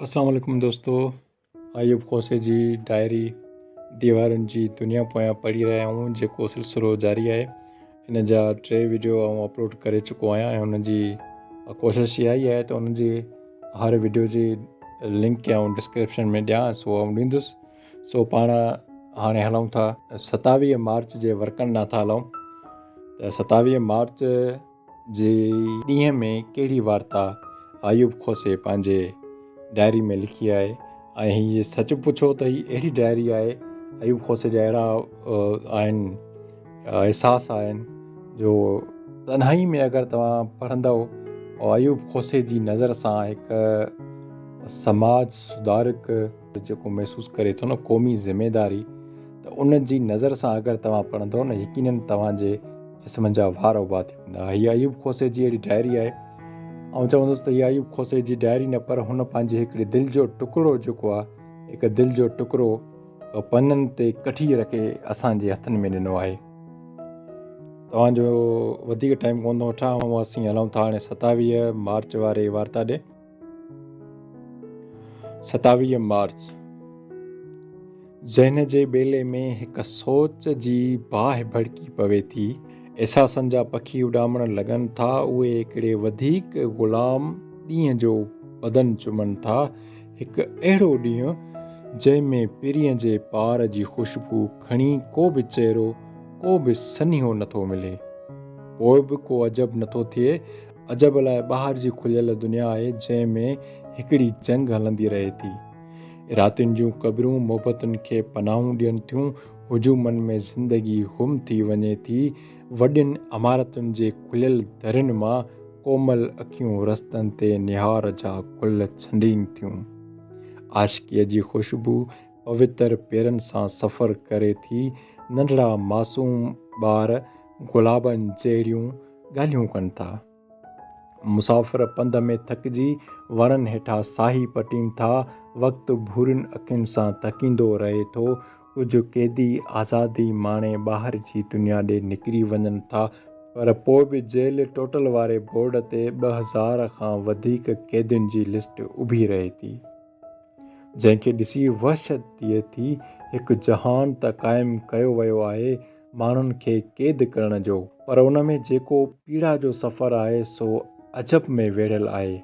السلام عليڪم دوستو ايوب کوسي جي ڊائري ديوارن جي دنيا پويان پڙهي رهيا آهيون جيڪو سلسلو جاري آهي ان جا ٽي ويڊيو آئون اپلوڊ ڪري چڪو آهيان ۽ ان جي ڪوشش اها ئي آهي ته ان جي هر ويڊيو جي لنڪ آئون ڊسڪرپشن ۾ ڏيان سو آئون ڏيندس سو پاڻ هاڻي هلون ٿا ستاويهه مارچ جي ورڪن ڏانهن ٿا هلون ته ستاويهه مارچ جي ڏينهن ۾ ڪهڙي وارتا ايوب کوسي پنهنجي ڊائري ۾ لکي آهي ۽ هي سچ پڇو ته هي اهڙي ڊائري آهي ايوب کوسي جا اهڙا آهن احساس آهن جو تنهائي ۾ اگر توهان پڙهندؤ ايوب کوسي جي نظر سان هڪ سماج سڌارڪ جيڪو محسوس ڪري ٿو نه قومي ذميداري ته ان جي نظر سان اگر توهان پڙهندؤ نه يقينن توهان جي جسم جا وار اڀا ٿي ويندا. هيء ايوب کوسي جي اهڙي ڊائري آهي. آئون چوندس ته هيء ايوب کوسي جي ڊائري نه پر هن پنهنجي هڪڙي دل جو ٽڪرو جيڪو آهي، هڪ دل جو ٽڪرو پنن تي ڪڍي رکي اسان جي هٿن ۾ ڏنو آهي. توهان جو وڌيڪ ٽائيم ڪونه ٿو وٺان، اسين هلون ٿا هاڻي 27 مارچ واري وارتا ڏي. 27 مارچ، ذهن جي ٻيلي ۾ هڪ سوچ جي باهه ڀڙڪي پوي ٿي. احساسن جا پکي اڏامڻ لڳن ٿا. اهي هڪڙي وڌيڪ غلام ڏينهن جو بدن چمن ٿا. هڪ اهڙو ڏينهن، جنهن ۾ پرينء جي پار جي خوشبو کڻي ڪو به چهرو، ڪو به سنيهو نٿو ملي. پوء به ڪو عجب نٿو ٿئي. عجب لاء ٻاهر جي کليل دنيا آهي، جنهن ۾ هڪڙي جنگ هلندي رهي ٿي. راتين جون قبرون محبتن کي پناهون ڏين ٿيون، هجومن ۾ زندگي گم ٿي وڃي ٿي، وڏين عمارتن جي کليل درين مان ڪومل اکيون رستن تي نهار جا گل ڇنڊين ٿيون. عاشقيء جي خوشبو پوتر پيرن سان سفر ڪري ٿي، ننڍڙا معصوم ٻار گلابن جهڙيون ڳالهيون ڪن ٿا. مسافر پنڌ ۾ ٿڪجي وڻن هيٺان ساهي پٽين ٿا. وقت ڀورين اکين سان تڪيندو رهي ٿو. ڪجهه قيدي آزادي ماڻي ٻاهر جي دنيا ڏي نڪري وڃن ٿا، پر پوء به جيل ٽوٽل واري بورڊ تي 2000 کان وڌيڪ قيدين جي لسٽ اڀي رهي ٿي. جنهن کي ڏسي وحشت ٿئي ٿي. هڪ جهان ته قائم ڪيو ويو آهي ماڻهن کي قيد ڪرڻ جو، پر ان ۾ جيڪو پيڙا جو سفر آهي سو عجب ۾ ويڙهيل آهي.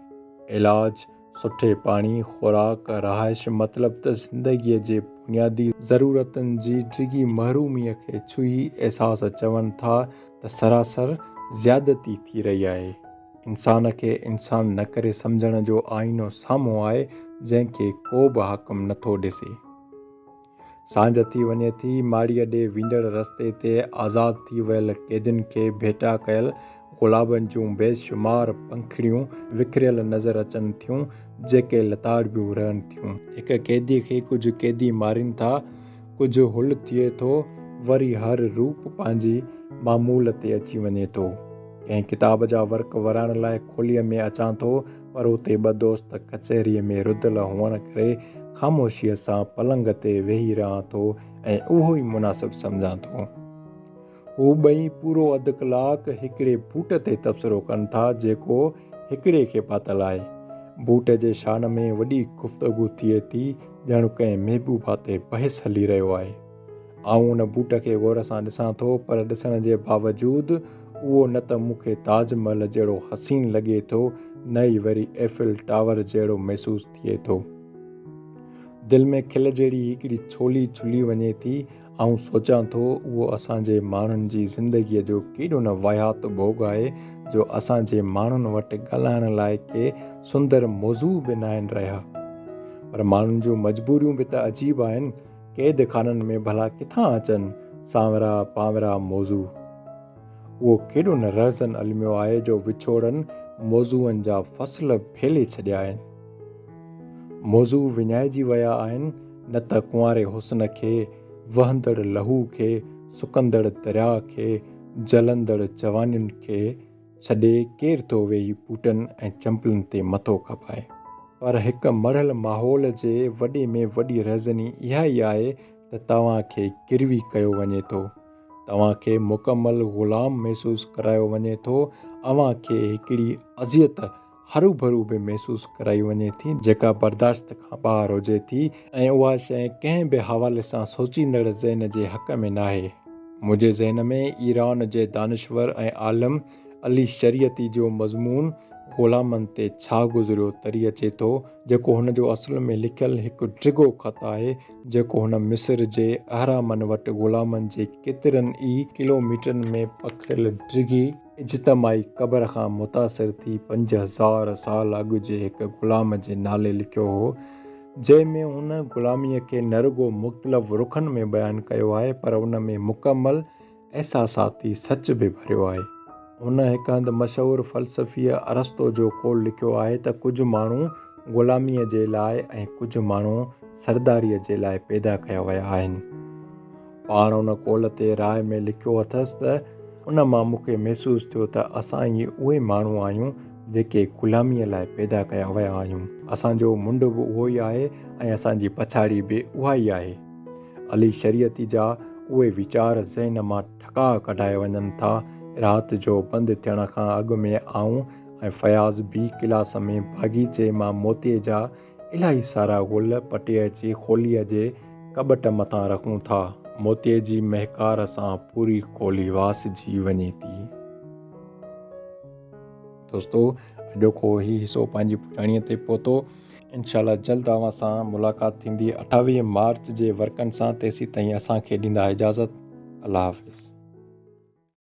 علاج، سٺي پاڻي، خوراڪ، رهائش مطلب ته زندگيء جي بنيادي ضرورتن جي ڊگهي محروميء کي ڇهي احساس چون ٿا ته سراسر زيادتي ٿي رهي آهي. انسان کي انسان نه ڪري سمجهڻ جو آئينو سامهون آهي، جنهن کي ڪو به حاڪم نه ٿو ڏسي. سانجهه ٿي وڃي ٿي، ماڙيء ڏي ويندڙ رستي تي آزاد ٿي ويل قيدين کي ڀيٽا ڪيل گلابن جون بي شمار پنکڙيون وکريل نظر اچن ٿيون، جيڪي لتاڙبيون رهن ٿيون. هڪ قيديء کي ڪجهه قيدي مارين ٿا، ڪجهه هل ٿئي ٿو، وري هر روپ پنهنجي معمول تي اچي وڃي ٿو. ڪنهن ڪتاب جا ورق ورائڻ لاء کوليء ۾ اچان ٿو، پر اتي ٻه دوست ڪچهريء ۾ رڌل هئڻ ڪري خاموشيء سان پلنگ تي ويهي رهان ٿو ۽ اهو ئي مناسب سمجهان ٿو. هو ٻئي پورو اڌ ڪلاڪ هڪڙي بوٽ تي تبصرو ڪن ٿا، جيڪو هڪڙي کي پاتل آهي. بوٽ جي شان ۾ وڏي گفتگو ٿئي ٿي، ڄڻ ڪنهن محبوبا تي بحث هلي رهيو آهي. آئون ان بوٽ کي غور سان ڏسان ٿو، پر ڏسڻ جي باوجود اهو نه ته مون کي تاج محل جهڙو حسين لڳي ٿو، نه ئي وري ايفل ٽاور جهڙو محسوس ٿئي ٿو. دل ۾ کل جهڙي هڪڙي ڇولي ڇلي وڃي ٿي. آئون سوچان ٿو، اهو اسان جي ماڻهن جي زندگيء جو ڪيڏو نه واهيات ڀوڳ آهي، جو اسان جي ماڻهن وٽ ڳالهائڻ لاء ڪي سندر موضوع به ناهن رهيا. پر ماڻهن جون مجبوريون به ته عجيب آهن. قيد خانن ۾ ڀلا ڪٿان اچن سانورا پانورا موضوع؟ اهو ڪيڏو نه رهزن الميو آهي جو وڇوڙن موضوعن جا فصل ڦهلي ڇڏيا آهن. موضوع وڃائجي ويا آهن نه ته ڪنواري حسن کي، وهندڙ لهو کي، سڪندڙ درياء کي، جلندڙ جوانين کي ڇڏي ڪير ٿو ويهي بوٽن ۽ چمپلن تي مٿو کپائي. پر هڪ مڙهيل ماحول جي وڏي ۾ وڏي رهزني اها ئي آهي ته توهان کي گروي ڪيو وڃي ٿو. توهان کي مڪمل غلام محسوس ڪرايو وڃي ٿو. اوهان کي هڪڙي اذيت هروڀرو به محسوس ڪرائي وڃي ٿي جيڪا برداشت کان ٻاهر هجي ٿي ۽ اها شيء ڪنهن به حوالي سان سوچيندڙ ذهن جي حق ۾ ناهي. منهنجي ذهن ۾ ايران جي دانشور ۽ عالم علي شريعتي جو مضمون غلامن تي ڇا گذريو تري اچي ٿو جيڪو هن جو اصل ۾ لکيل هڪ ڊگهو خط آهي جيڪو هن مصر جي اهرامن وٽ غلامن جي ڪيترن ئي ڪلوميٽرن ۾ پکڙيل ڊگهي اجتماعي قبر کان متاثر ٿي 5000 سال اڳ جي هڪ غلام جي نالي لکيو هو، جنهن ۾ هن غلاميء کي نه رڳو مختلف رخن ۾ بيان ڪيو آهي پر ان ۾ مڪمل احساساتي سچ به ڀريو آهي. هن هڪ هنڌ مشهور فلسفيء ارسطو جو قول لکيو آهي ته ڪجهه ماڻهو غلاميء جي لاء ۽ ڪجهه ماڻهو سرداريء جي لاء پيدا ڪيا ويا آهن. پاڻ ان قول تي راء ۾ لکيو اٿس ته ان مان مون کي محسوس ٿيو ته اسان ئي اهي ماڻهو آهيون جيڪي غلاميء لاء پيدا ڪيا ويا آهيون. اسان جو منڍ به اهو ئي آهي ۽ اسان جي پڇاڙي به اها ئي آهي. علي شريعتي جا اهي ويچار ذهن مان ٺڪاء ڪڍائي وڃن ٿا. رات جو بند ٿيڻ کان اڳ ۾ آئون ۽ فياض بي ڪلاس ۾ باغيچي مان موتيي جا الاهي سارا گل پٽي اچي کوليء جي ڪٻٽ مٿان رکون ٿا. موتيي جي مهڪار سان پوري کولي واسجي وڃي ٿي. دوستو اڄوڪو هي حصو پنهنجي پڄاڻيء تي پهتو. انشاء الله جلد اوهان سان ملاقات ٿيندي 28 مارچ جي ورقن سان تيسين تائين اسان کي ڏيندا اجازت الله حافظ.